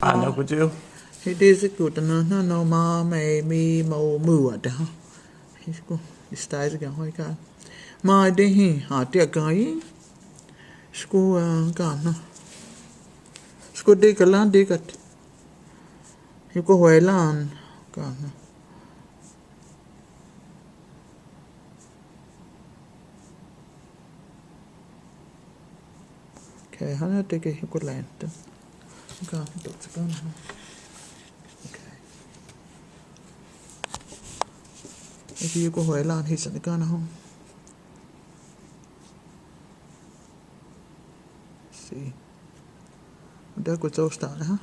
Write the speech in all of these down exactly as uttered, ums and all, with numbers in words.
Ana kutiu. Hi di si ku ta na na no ma me mi mo mu a de ha. Hi ku, esta is ga hoi ka. Ma de hi ha ti a ka i. Sku, ah, ka na. Sku di ka lan di ka ti. Hi ku hoi lan ka na. Okay, hana te ke ko lente. Ka to tsaka na. Okay. Eki ko hoi lan hi sa ka na ho. Si. Da ko to sta na ha.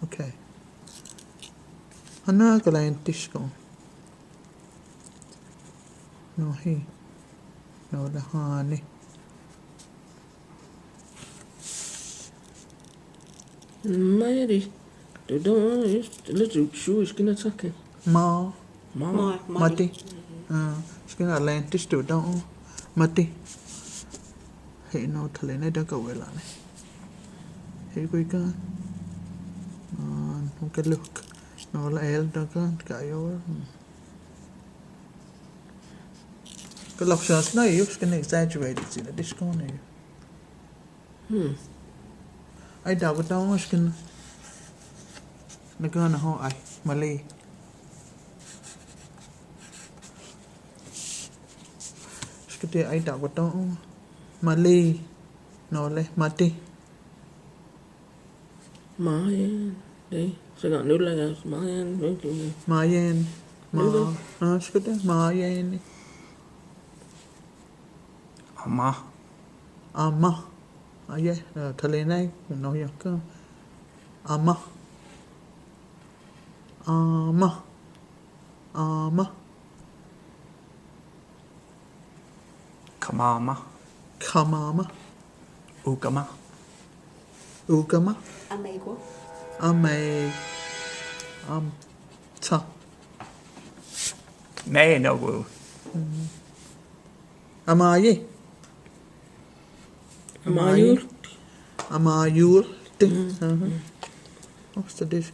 Okay. Hana ka lente ko. No hi. No la hani. Mari. Tu don is le tu chu is kina tsake. Ma. Ma. Ma. Mati. Ah, is kina lente tu don. Mati. He no thale ne da ka wela ne. He ko i ka. Ah, no ka luk. No la el da ka ka yo. Ka lok sa sna yo, is kina exaggerated si la diskon yo. Hmm. Ai da ko ta is kina. Na ka na ho ai, mali. Is kina ai da ko ta. Mali. No le, mati. Mayen. Dei, sa ka nula ka, mayen, dei, dei. Mayen. Ma. Nula. Ah, is kina mayen. Ama. Ama. Aye, ah, thale nai, no ya ka. Ama. Ama. Ama. Khamama. Khamama. Ukama. Ukama. Amay ko. Amay. Am. Tsa. Nay, no, wo. Mm. Amayi. Amayul. Amayul. Ti. Mm. Aha. Oh, sa dis.